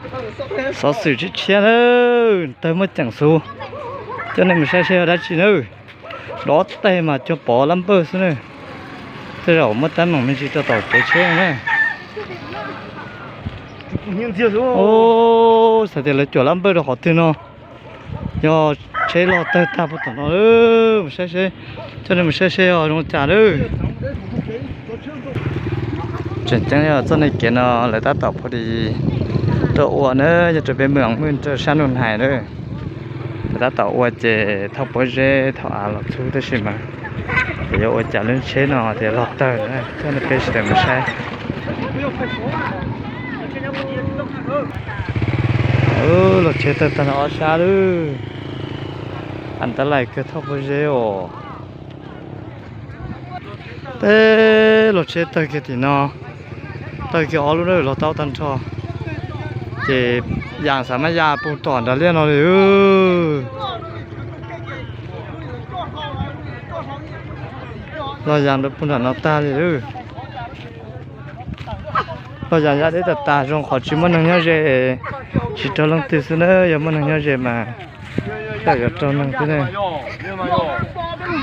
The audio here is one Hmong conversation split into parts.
Xov xwm tshiab tshiab na, tawg muaj ceem xwb. Coj nej mus saib seb yog dab tsi na. Dob tes mas cuag pov lab npawj xwb na. Tej zaum muaj teeb meem me ntsis rau tom kev tsheb na. Xav tias lawv cuam lab npawj rau qhov twg no. Yog tsheb loj tawg tag puag tom no, mus saib seb, coj nej mus saib seb zoo cas lawm. Tseem ceeb yog txoj niag kev no lawv tab tom pha di tuaj ua na, yog rau peb mloog maj rau sab Nus Hais na. Lawv tab tom ua ces thauj pob zeb thauj av los txhub tab sis mas ces yuav ua cas lub tsheb no tias loj tawg na, coj nej peb sawv daws mus saib. Los tsheb tawg tag nrho ob sab lawm. Antav lais kawg thauj pob zeb os. Peb los tsheb tawg kiag tim no, tawg kiag ob lub na, los tau tag nrho. Ces yam xav maj ya puag tom nrad liaj no li. Los yam rau puag nram no tag li. Los yam ya deb tas tas, zoo qhov tsis muaj neeg nyob ze, tsis raug leej twg xwb na, yog muaj neeg nyob ze mas koj yuav raug neeg xwb ne.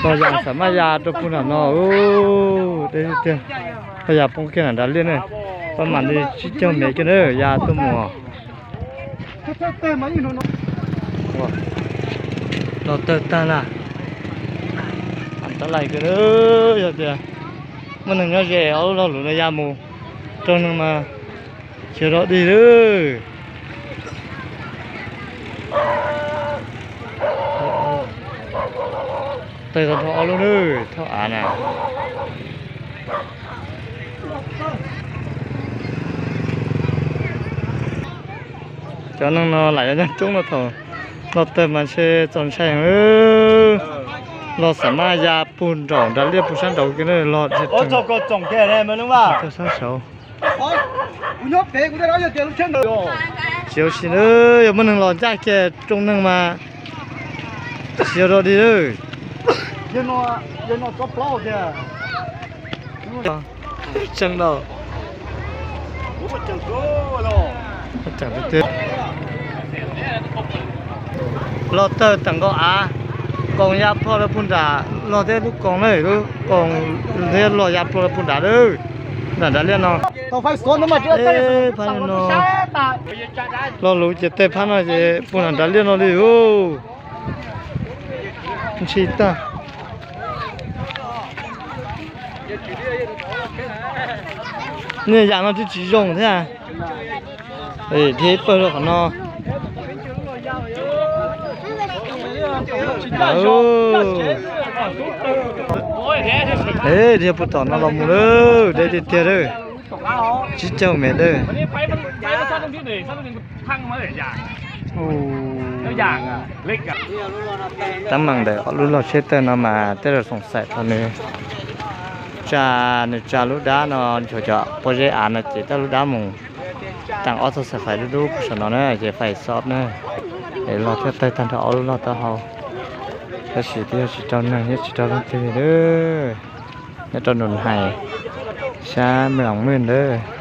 Los yam xav maj ya rau puag nram no, deb tiag. Los yam poob kiag nram nrad liaj ne, pab mam li tsib caug mev kiag na ya tuaj mus. Los tawg tag na. Antav lais kawg, yog tias muaj neeg nyob ze ob lub lo lus no ya mus, raug neeg mas khiav rov dig lawm. Tawg tag nrho ob lub na, thauj av na. Cov neeg no lam yog nyob coob no thaum los tawg mas ntshe txaus ntshai heev. Los xam maj ya puag nraum nrad liaj puag sab nraud kiag na, los txog sab saud. Tsis ua si na, yog muaj neeg los ncaj kiag rooj neeg mas tsis yog rau dig lawm. Tseeb lauj. Los tawg tawm nkaus av, koos ya plho rau puag nram, los thiab lub koos na, lub koos thiab los ya plho rau puag nram lawm, nram nrad liaj no. Phab no, lo lus ces tej phab no ces puag nram nrad liaj no li. Ntshis tag. Niag yam no twb tsis zoo thiab. Dhia ib pawg rau qhov no. Dhia puag tom no los mus lawm, deb tiag tiag lawm. Tsib caug mev lawm. Teeb meem ntawm ob lub log tsheb tawg no mas tej zaum xoom xaim thaum nws tsa, nws tsa lub dab no nchuav cov pob zeb av no ces tau lub dab mus taag ob txog xaim fais dub dub puag saum no na ces fais xob na, es log thiaj tawg tag nrho ob lub log taub hau. Tab sis twb yog tsis raug neeg thiab tsis raug leej twg li. Nyob rau Nus Hais, sab Mloos Mwj ntawd.